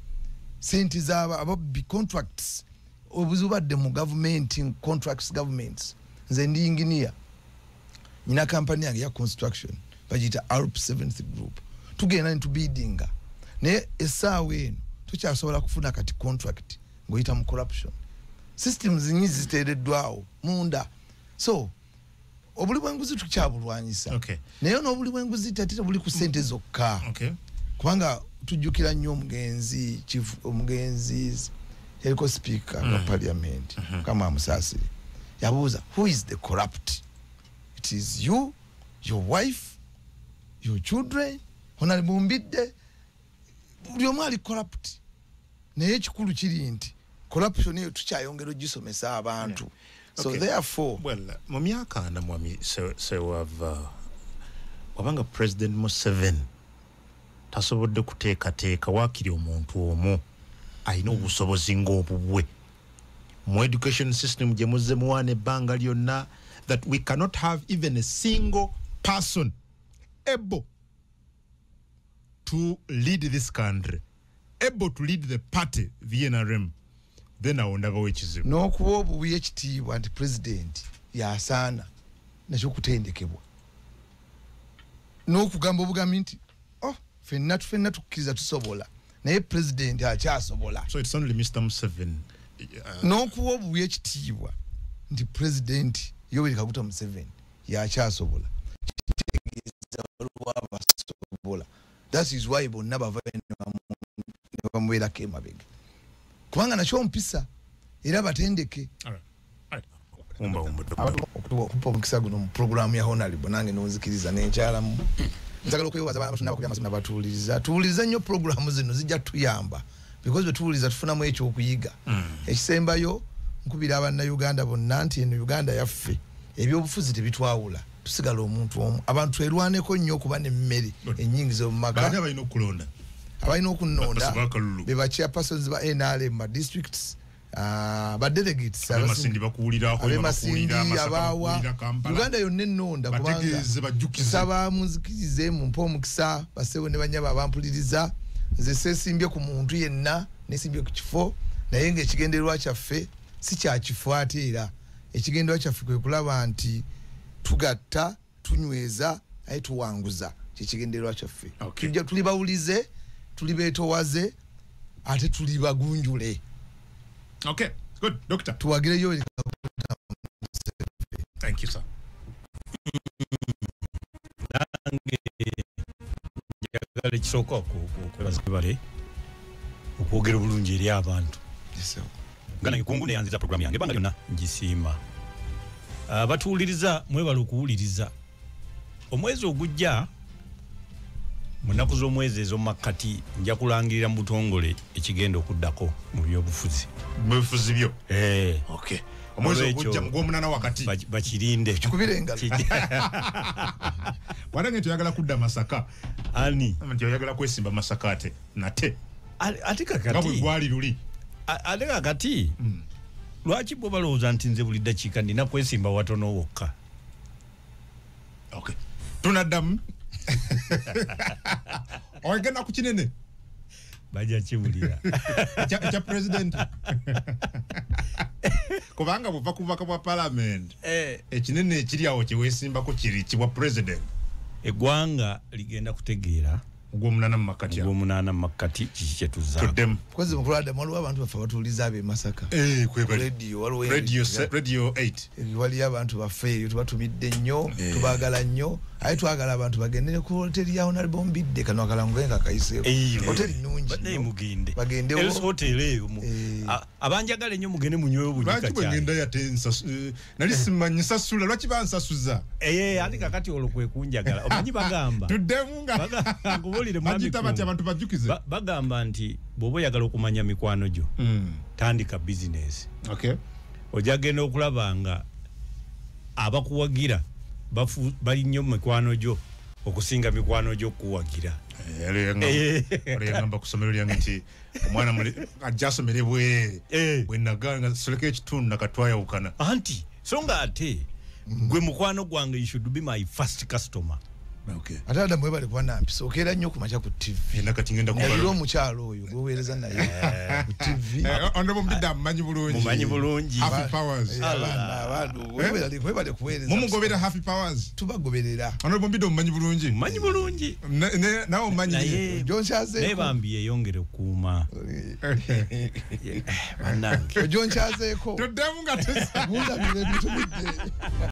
Sente z'aba ababbi, contracts, obuzibu badde mu government contracts, governments. Nze ndi engineer, nyina kampani yange ya construction bagiyita Alp 7th Group, tugenda netubidinga, naye essaawa eno tukyasobola kufuna kati contract ng'oyita mu corruption. Systems nyingi ziteereddwawo munda, so obuli bw'enguzi tukyabulwanyisa. Naye n'obuli bw'enguzi ate tebuli ku ssente zokka, kubanga tujjukira nnyo omugenzi chief, omugenzi yaliko speaker wa parliament, kama amusaasire, yabuuza, "Who is the corrupt? It is you, your wife." Your children, Honorable Mbidde, buli omu ali corrupt. Naye ekikulu kiri nti corruption eyo tukyayongera ogisomesa abantu. So okay. Therefore, well, mu myaka ana mwami Sewava wabanga President Museveni tasobodde kuteekateeka waakiri omuntu omu alina obusobozi ng'obubwe mu education system gye muzze muwaana ebbanga lyonna, that we cannot have even a single person able to lead this country, able to lead the party, the NRM, then awo ndabawo ekizibu. N'okuwa obubi ekitiibwa nti president yasaana nakyo kutendekebwa. N'okugamba obugambi nti oh, ffenna tukkiriza tusobola, naye president akyasobola. So it's only Mr. Museveni. N'okuwa obubi ekitiibwa nti president Yoweri Kaguta Museveni yakyasobola. Kitegeeza waliwo abasobola. That is why bonna bava ne bamubeerako emabega. Kubanga nakyo mpisa era batendeke. Okupa omukisa guno mu programu ya Honorable nange nonzikiriza n'enkyalamu. Njagala okwebaza abaana baffe n'abakubya amasimu n'abatuwuliriza. Tuwulirize nnyo programu zino, zijja tuyamba. Because bwe tuwuliriza tufunamu ekyokuyiga. Ekisembayo nkubira Abannayuganda bonna nti eno Uganda yaffe. Ebyobufuzi tebitwawula. Tusigala omuntu omu. Abantu twerwaneko nnyo okuba n'emmere ennyingiza mu maka. Baani abalina okulonda? Abalina okunonda be ba chairpersons ba NRM ba districts, ba delegates, Abemasindi bakuwulirako, Abemasindi, abawa Uganda yonna ennonda, kubanga bategeeze, bajjukize. Nsaba munzikirize mumpe omukisa, bassebo ne bannyabo abampuliriza. Nze seesimbye ku muntu yenna, nesimbye ku kifo, naye ng'ekigendererwa kyaffe si kya kifo ate era ekigendererwa kyaffe kwe kulaba nti tugatta, tunyweza, aye tuwanguza. Kyekigendererwa kyaffe. Okay. Tujja tuli bawulize, tuli beetowaze, ate tuli bagunjule. Okay, good, doctor. Tuwagire Yoweri Kaguta Museveni. Thank you, sir. Nange njagala ekisooka okwebaza bale okwogera obulungi eri abantu. Yes, sir. Nga nange kungu neyanziza programu yange ebbanga lyonna ngisiima. Abatuwuliriza mwebale okuwuliriza. Omwezi ogujja mu nnaku z'omwezi ez'omu makkati nja kulangirira mu butongole ekigenda okuddako mu byobufuzi. Mu byobufuzi byo? Okay. Omwezi Olwekyo ogujja mu gw'omunaana wakati. Bakirinde. Kikubire engalo. Wanange nti oyagala kudda Masaka. Ani? Nti oyagala kwesimba Masaka ate nate. Ate kakati. Nga bwe gwali luli. Ate kakati. Lwaki bo balowooza nti nze buli ddakiika nnina kwesimba watono wokka? Okay. Tunaddamu. Ogenda ku kinene? Bajja kiwulira. Ekya president. Kubanga bw'ova ku bubaka bwa parliament, ekinene ekiri awo kye weesimbako kiri kibwa president. Eggwanga ligenda kutegeera ogw'omunaana mu makkati awo. Ogw'omunaana mu makkati kiki kye tuzzaako. Tuddemu. Kwezi mukulu Adamu, waliwo abantu baffe abatuwuliriza ab'e Masaka. Kwebali. Radio, waliwo Radio Radio Radio 8. Waliyo abantu baffe eyo tubatumidde nnyo, tubaagala nnyo. Aye twagala abantu bagende ku hoteli ya Honorable Mbidde, kano akalango nga kayiseeko. Hoteli nnungi Badde nnyo. mugende. Bagendewo. Else hotel eyo abanjagala ennyo mugende munyweyo bunyika Lwaki bwe kyali. ngenda ate nali simanyi nsasula, lwaki bansasuza? Ate kakati olwo kwe kunjagala. Omanyi bagamba. Tuddemu nga Bagamba, nkubuulire mwami Bagiyita batya Kungu. abantu bajjukize? Bagamba nti bw'oba oyagala okumanya mikwano gyo, tandika bizinesi. Ojja genda okulaba nga abakuwagira bali nnyo mu mikwano gyo okusinga mikwano gyo okukuwagira. Yagamba ku ssomero lyange nti omwana ajja asomere bwereere. Bwe naganga soleka ekitundu nakatwayawukana. Anti so nga ate gwe mukwano gwange, you should be my first customer. Ate Adamu webale kuba nampisa, okeera nnyo ku makya ku TV. Era kati ngenda Nalira kubala. omukyalo oyo gw'oweereza naye ku TV. Honorable Mbidde amumanyi bulungi. Mumanyi bulungi. Happy Powers. Abaana, webale kuweereza. Mumugobera Happy Powers. Tubagoberera. Honorable Mbidde omumanyi bulungi. Mumanyi bulungi. Nawe omumanyi Naye bulungi. Ojonkyazeeko. Naye bambi yeeyongere okukuuma. Bannange. Ojonkyazeeko. Tuddemu nga Mundabire bitumidde.